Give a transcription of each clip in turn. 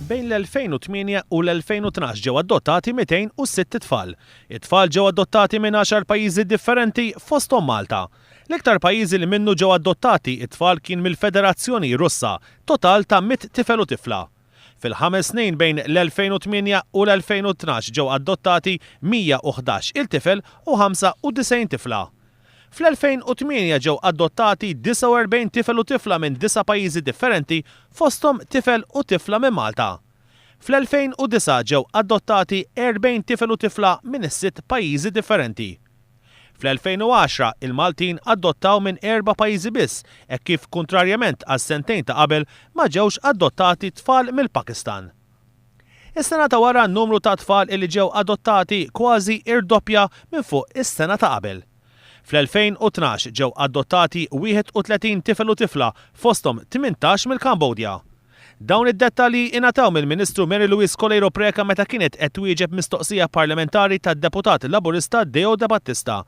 Bejn l-2008 u l-2012 ġew adottati 206 tfal. It-tfal ġew adottati minn għaxar pajjiżi differenti fosthom Malta. L-iktar pajjiżi li minnu ġew adottati t-tfal kien mill-Federazzjoni Russa, total ta' mitt tifel u tifla. Fil-ħames snin bejn l-2008 u l-2012 ġew adottati 111 il tifel u 95 tifla. Fl-2008 ġew adottati 49 tifel u tifla minn disa' pajjiżi differenti fosthom tifel u tifla minn Malta. Fl-2009 ġew adottati 40 tifel u tifla minn is-sitt pajjiżi differenti. Fl-2010, il-Maltin adottaw minn erba' pajjiżi biss hekk kif kuntrarjament għas-sentejn ta' qabel ma ġewx adottati tfal mill-Pakistan. Is-sena ta' wara n-numru ta' tfal illi ġew adottati kważi irdoppja minn fuq is-sena ta' qabel. Fl-2012 ġew adottati 31 tifel u tifla fosthom 18 mill-Kambodja. Dawn id-dettalji ingħataw mill-Ministru Mary Louise Coleiro Preca meta kienet qed twieġeb mistoqsija parlamentari tad-Deputat Laburista Deo Debattista.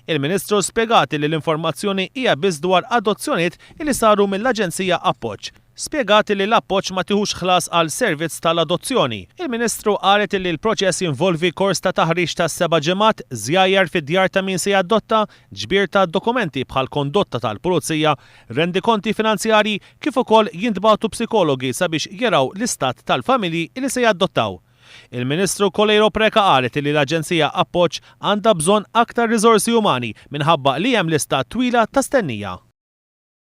Il-Ministru spjegat li l-informazzjoni hija biss dwar adozzjonijiet li saru mill-Aġenzija Appoġġ. Spjegat li l-Appoġġ ma tieħux ħlas għal servizz tal-adozzjoni. Il-Ministru qalet li l-proċess jinvolvi kors ta' taħriġ ta' seba' ġimgħat, żjajjar fid-djar ta' min se jadotta, ġbir ta' dokumenti bħal kondotta tal-pulizija, rendikonti finanzjarji kif ukoll jintbagħtu psikologi sabiex jaraw l-istat tal-familji li se jadottaw. Il-Ministru Coleiro Preca qalet li l-Aġenzija Appoġġ għandha bżonn aktar riżorsi umani minħabba li hemm lista twila ta' stennija.